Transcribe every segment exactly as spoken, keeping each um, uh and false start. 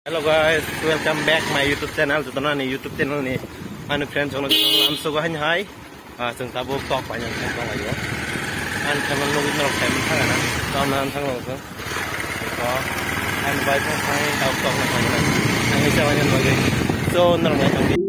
Hello guys, welcome back my YouTube channel. Jotono ani YouTube channel ni ani friends jono jotono lamsogo hain hai. Ah, chwng tabuk tok paina thang tong laio. Ani channel nugwi norok time thang na. Tom nan thang lo. So, ani bai thang thang tabuk tok na thang na. Ani channel nugwi. So, norok bai thang.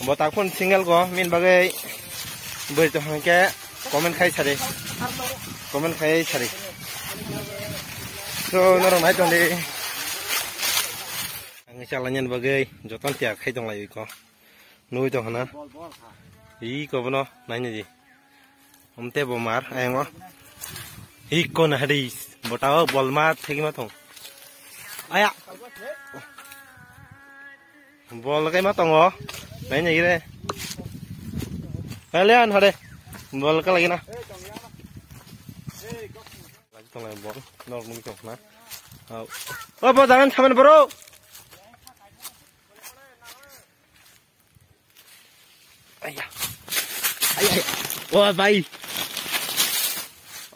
Bo takhun single go min bagwi bwrwi tong hwnkhe comment khai sari. Comment khai sari. So norok nai tong di. Ang chalanya bagwi joton tiya khai tong lai ko. Nui tong hana. I ko bono nai ni di. Omte bo mar, ayang o. Hiko na hadis. Botao bol mar thegi ma thong. Aya. Bol kai ma tongo. Nai nai re. Kalian hade. Bol ka lagi na. Lagi tong lai bol. Nok nung tong na. Au. O bo jangan saman bro. Aya. Aya, aya. Wah, bhai.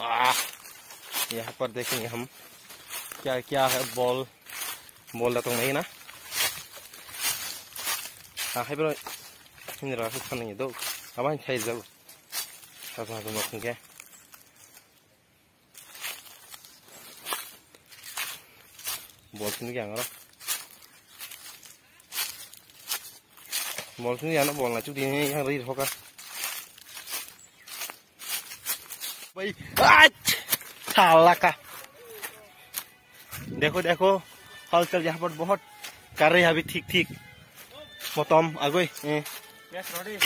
Ah. Yahan par dekhenge hum. Kya, kya hai ball? Ball da tong nahi na? Ah, hai bro. Ini rasa sana ni do. Apa yang saya jauh? Satu satu nak ke. Bol sini yang ro. Bol sini yang bol na chudi yang ri hoka. Bai, ach! Thala ka. Dekho, dekho, halchal yaha par bahut kar raha hai abhi thik thik. Motom agoi, eh. Yes, ready.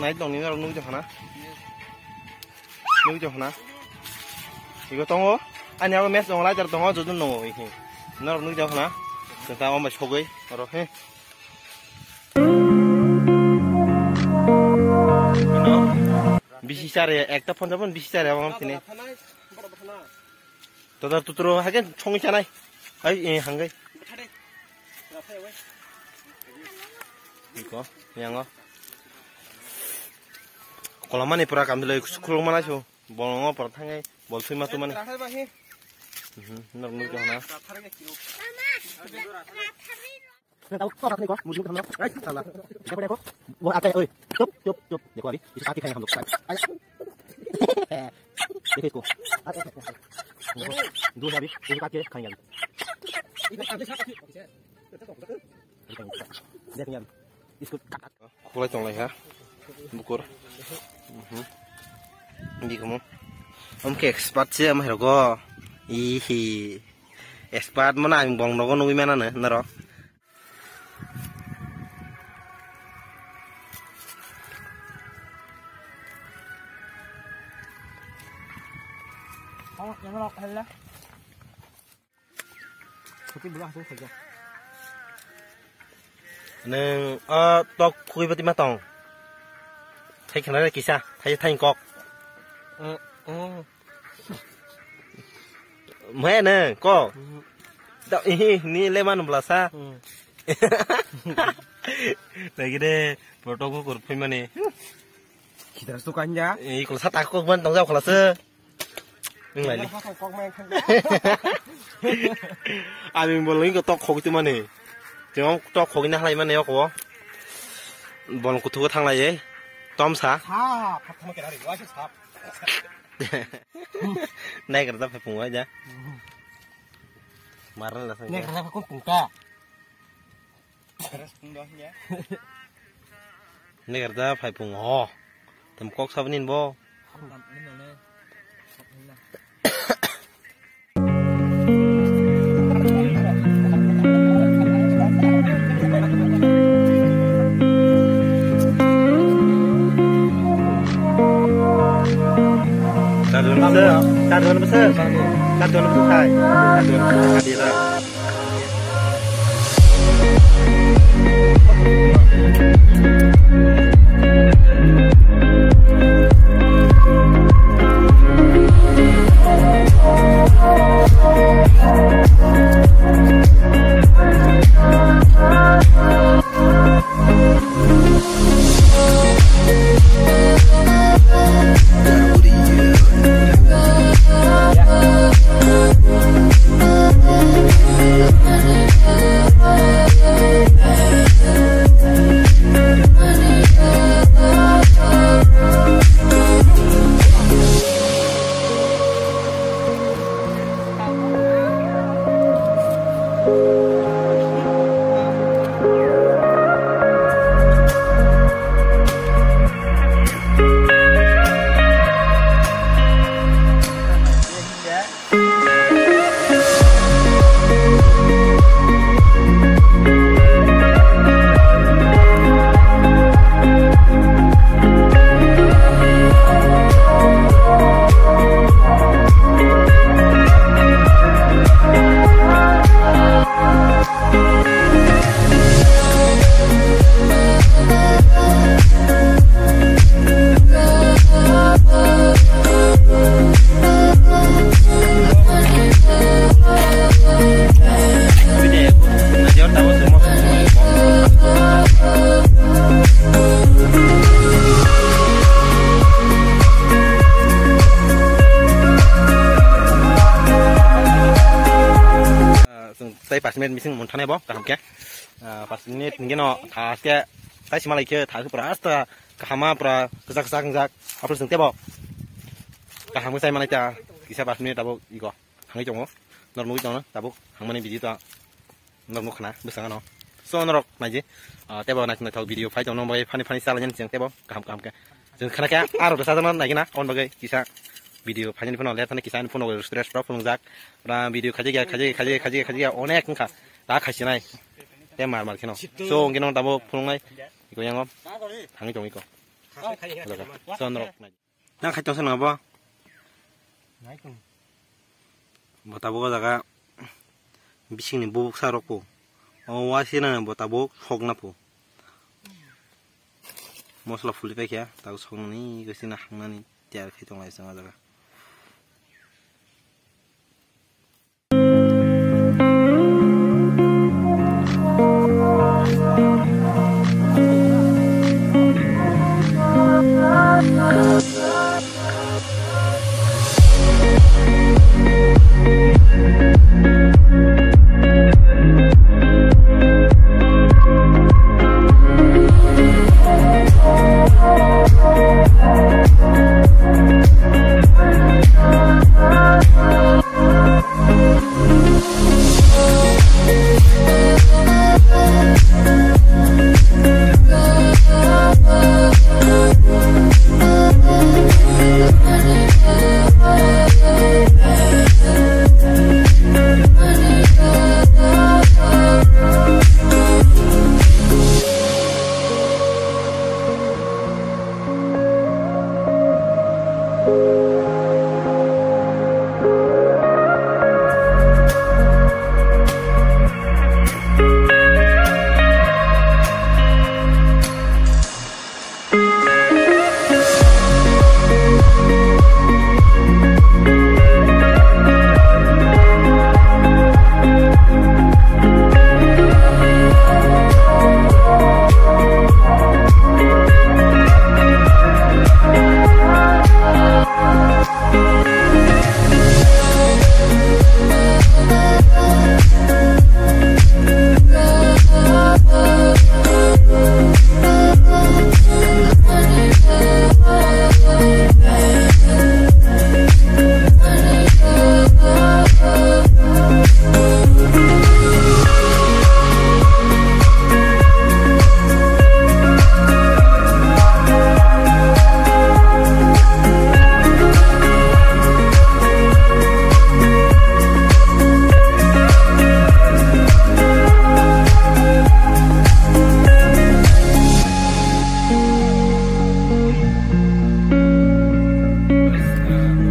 Nai tong ni norok nugui tong khana. Nugui tong khana. Igo tongo. Ani abo match tongo, lighter tongo, jodun tongo, ihi. Norok nugui tong khana. Tata ombai sogoi, oro, he. Bisi chare, ekta phone jabon bisi chare, abang tini. Todar tuturo hagen chongwi chanai. Ai, eh, hanggai. Iko, yango. Kolamani pura kamdilai khulung mana chu. Bolongo pura thangai. Bol thwi ma tumani. Mhm, norok nugui hana. Tau, kau rasa ni kau, mujung kamu, eh, salah. Jago, jago. Wah, apa, oi. Cup, cup, cup. Jago, abi. Itu kaki kayak hamluk. Ayo. Jago, jago. Dua, abi. Itu kaki kayak hamluk. Jago, jago. Dia punya, abi. Itu kaki. Khulai tonglai ha. Bukur. Mhm. Bikomo. Om ke expert se amai rogo. Ihi. Expert mana ang bong nogo nugui mana ne, naro. Nwng o tok khugwi bwtwi ma tong? Thai khna kisa, thai thai kok. Mhe nwng ko. Da ihi ni le man bla sa. Lagi de protocol kur phai mani. Kita tu kanja. Ei ko sa tak kok ban tong jao khala se. Nwng lai. Kok main kanja. Ami bol ngi ko tok khogwi tu mani. Tong tok khogwi na halai mani ko. Bol kuthu thang lai. Tom sa. Ha, phat thang kena ri, wa sa. Nai kar ta phai phung wa ja. Mar la sa. Nai kar ta phai phung ta. Nai kar ta phai phung ho. Tam kok sabni bo. Kadon bwswk, kadon bwswk, kadon bwswk khai, kadon bwswk khai dira. Chwng tei pash minute bising munthanai bo kaham khe. Ah, pash minute hingke no thaske tai sima lai khe thake pura asta kahama pura kwchak kwchak wngjak. Apre chwng tebo kaham khe chai manai ta kisa pash minute abo ego thangwi tongo. Norok nugwi tongo tabuk hangmani video to norok nukha na bwskango no. So norok naidi, ah, tebo naithok naithok video phai tongo, bai phani phani chalainani chwng tebo kaham kaham khe. Chwng khana khe aro bwsa jano naigina on bagwi kisa video phainani phano le thani kisa ani phone restaurant rok phunukjak. Ora video khaji khaji khaji khaji khaji onek wngkha ta khaisinai. Te mar mar kheno. So wngkhe no tabuk phunuknai iko yango thangwi tongwi ko. So norok naidi. Nang khai tongsa nabo? Nai tong. Bo tabuk o jaga bisingni bubuk sa rok po. O wa sina bo tabuk sok na po. Mosla fuli pai khe tabuk sok nani gosina hangnani tiyar khai tong lai song o jaga.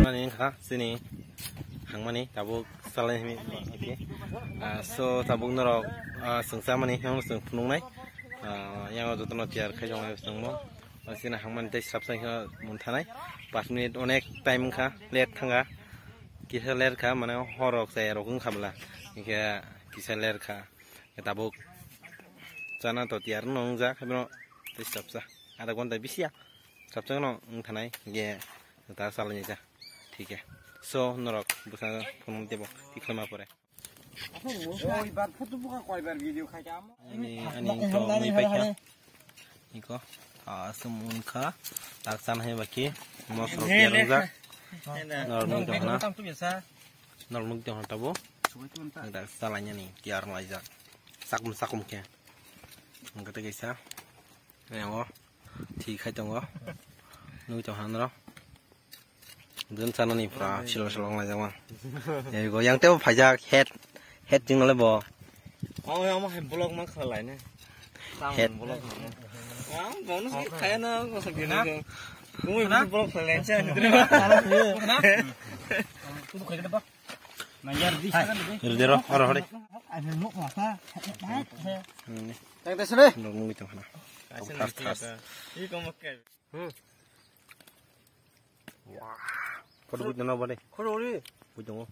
Nani wngkha chini hangmani tabuk salai himi, ah, so tabuk norok, ah, chwng chamani hwnwi chwng phunuknai, ah, yang jotono tiyar khai tongnai chwngmo. Chini hangmani tei sabsa khe munthanai, pas minute onek time wngkha, late thangkha, kisa late kha, mane horrok chayarok wngkha bwla, hinkhe kisa late kha. Tabuk chana to tiyar no wngjak, haino tei sabsa adha ghonta bisi ya sabsa no wngthanai, ge ta salai ja, thik ya. So norok bwsa phone tebo tikhlama pore. Ani, ani to mui paikha. Iko, ta asum unkha, tak chan hai baki, mosok tiyar wngjak. Norok nukjakna. Norok nukjakna tabo. Tak salai ni tiyar laijak. Sakum sakum khe. Wngkha tei kaisa. Yango. Thik khai tongo. Nugui tong hanro. Jun chanani pura silo silo wng laijak ma. Yego yang tebo phaijak head, head jing nole bo. Oh, yang mah vlog ma khalai ne. Head. Vlog ma. Ang bonus ki khaya na ko sa gini ko. Kung vlog khalai cha. Rudero, oro hore. Tang tesa le. Nungui tong hana. Thas thas. Ih, kau makai. Hmm. Wah. Kau duit nana bade. Kau duit. Buat dong.